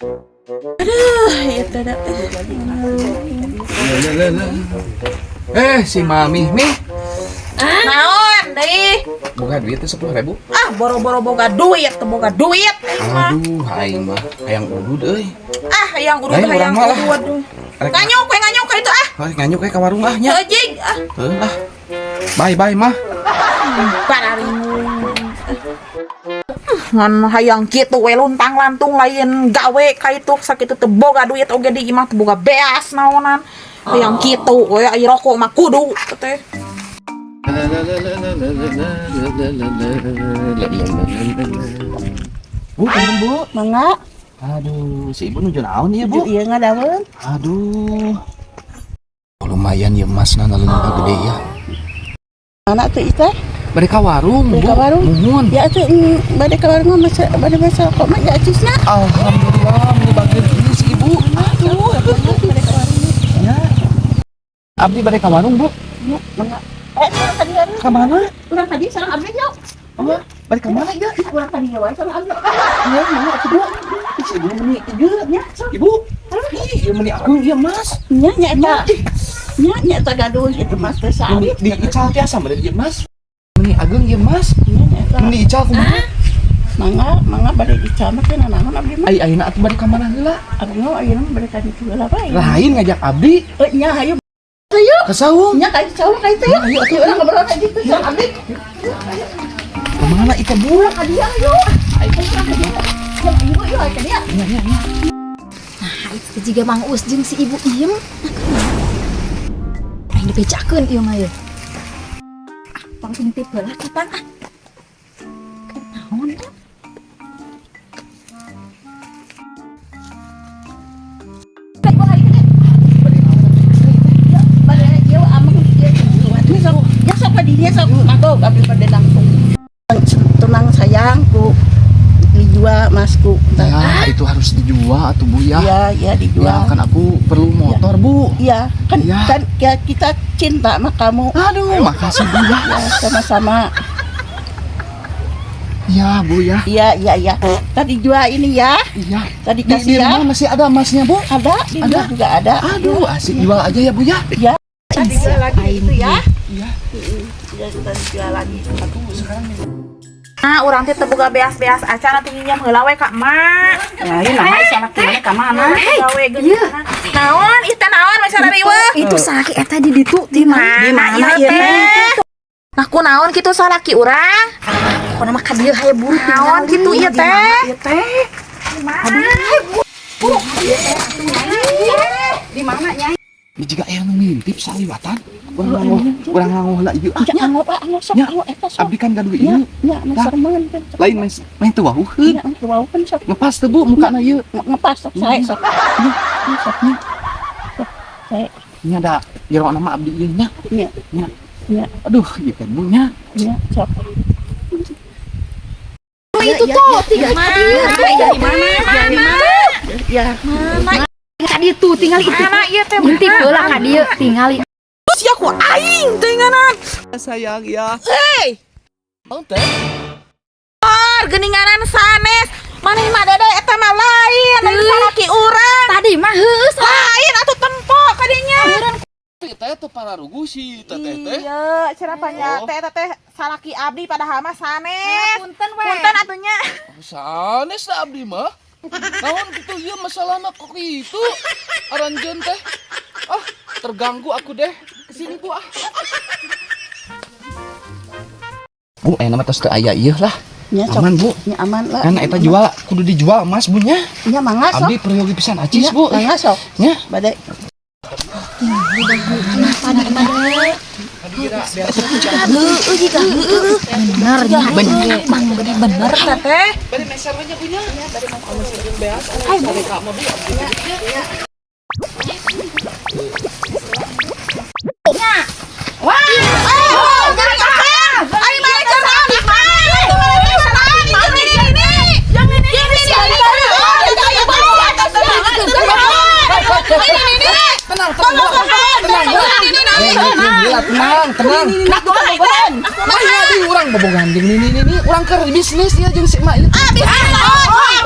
Aduh, ieu teh da. Eh, si Mami, Mi. Naon deui? Boga duit teh 10.000. Ah, boro-boro boga duit, teu boga duit aing mah. Aduh, aing mah hayang udud euy. Ah, hayang urut Lain hayang urang mah lah. urut aduh. Rek- Nganyuk we nganyuk ka itu ah. Heuh, nganyuk we ka warung ah nya. Heuh jig ah. Heuh ah. Bye bye mah. Bararingung. Ngan hayang kitu we luntang lantung lain gawe ka itu sakitu teu boga duit oge di imah teu boga beas naonan. Hayang kitu we ai rokok mah kudu teh. Bu, punten, Bu. Mangga. Aduh, si ibu nuju naon ieu, Bu? Ieu ngadaweun. Aduh. Oh, lumayan ya emasna naleunga gede ya. Mana tuh ita? Bade ka warung, Bade Bu. ka warung? Muhun. Ya tuh bade ka warung mah masa bade masa kok mah ya acisna. Alhamdulillah menyebabkan ini si ibu. Aduh. Bade ka warung. Ya. Abdi bade ka warung, Bu. Ya, mangga. Eh, urang tadi kan. Ka mana? Urang tadi sareng abdi nya. Oh, bade ka mana ya? Urang tadi wae sareng abdi. Ya, mangga atuh dua. Si ibu meni Ieu nya sok. Ibu. Ih, ieu meni agung ieu Mas. Nya nya eta. Nya nya eta gaduh itu mas teh Meni sawit. di ical tiasa meureun ieu Mas. Meni agung ieu Mas. Nya nya eta. Meni ical kumaha? Mangga, mangga bade dicamek teh nanaon abdi mah. Ai ayeuna atuh bade ka mana heula? Abdi mah ayeuna mah bade ka ditu heula bae. Lain ngajak abdi Eh, nya hayu. Hayu. ke saung. Nya ka saung ka itu ya. Ayo atuh. Urang ngobrol ka ditu sareng abdi. Kemana itu Bu? Urang ka dieu hayu. Ayo urang ka dieu. Ya ibu ieu ka dieu. Nya nya nya. Nah, itu juga Mang Uus jeung si Ibu Iem. Nah, kumaha? Aing dibejakeun ieu mah ye. Ah, pang intip heula kapan ah. Naon teh? Bade ieu ameng ieu. Sok ya sok ka dieu sok magog abdi bade langsung. Tunang sayangku dijual masku. Ya, itu harus dijual atuh Bu ya. Iya, iya dijual. Ya, kan aku perlu motor, Bu. Iya, kan Ya. kan ya, kita cinta sama kamu. Aduh, makasih Bu ya. Ya, sama-sama. Ya, Bu ya. Iya, iya, iya. Tadi jual ini ya. Iya. Tadi Di, kasih di ya. rumah masih ada emasnya, Bu? Ada, di Ada? rumah juga ada. Aduh, asik jual aja ya, Bu ya. Ya. Tadi jual lagi itu ya. Iya. Ya, tadi jual lagi. Aku sekarang Nah, urang teh teu boga beas-beas acan atuh nginjem heula we ka emak. Lain nah, si anak teh ka mana? Gawe geuningan. Naon ieu teh naon masalah riweuh? Itu salaki eta di ditu Di mana Di mana ieu ieu teh? Nah, kunaon kitu salaki urang? Pokona mah ka dieu haye buru Naon tinggali. kitu ieu Di teh? mana ieu teh? Di mana? Di mana nyai? Ini jika aya nu ngintip saliwatan. Urang ngangoh lah ieu ah. Ya, anggo, anggo sok, Ya. anggo eta sok. Abdi kan gaduh Ya, ieu. ya, nu Tah. seremeun kan. Lain main main teu wauheun. Ya, nu wauheun sok. Ngepas teu Bu mukana ieu. Ngepas sok sae sok. Ya, sok nya. Sok sae. Nya da jero nama abdi ieu nya. Nya. Nya. Nya. Aduh, ieu teh Bu nya. Ya, sok. Itu tuh tinggal ka dieu tuh. Di mana? Mana? Ya. Mana? Ka dieu tuh tinggal itu. Mana ieu teh? Intip heula ka dieu tingali. Terus ya ku aing teuinganan. Sayang ya. Hei, Naon teh? Par geuninganan sanes. Maneh mah dada eta mah lain, lain salaki urang. Tadi mah heueuh Lain atuh tempo kadinya. Teh teh pararugu si teteh teh. Iya, cenah panya Oh. teh eta teh salaki abdi padahal mah sanes. punten we. Punten atunya. Sanes da abdi mah. Naon kitu ieu masalahna kok kitu? Aranjeun teh. Ah, terganggu aku deh. Kesini Bu ah. Bu, aya nama tos teu aya ieu lah. Nya sok. Aman, Bu. Nya aman lah. Kan eta jual kudu dijual emas Bu nya. Nya mangga sok. Abdi peryogi pisan acis Nya, Bu. mangga sok. Nya. Bade. Heueuh jiga heueuh. Bener nya bener. Mang bener Teteh. Bade meser we nya Bu nya. Wah, oh, ayo balik ke sana. Di mana? Di mana? Di ini. Ini ini. Tenang, tenang, tenang. Tenang, tenang, tenang. Mana di urang bobogan jeung nini nini, urang keur bisnis ieu jeung si emak ieu. Ah, bisnis naon?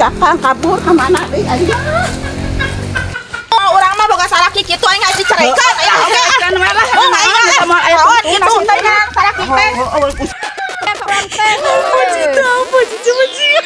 Kakang kabur ka mana deui aing. Oh, urang mah boga salaki kitu aing geus diceraikan aya oge ah. Kan malah. Oh, aing mah Sama aya naon kitu teh salaki teh. Oh, oh, Apa cita apa cita?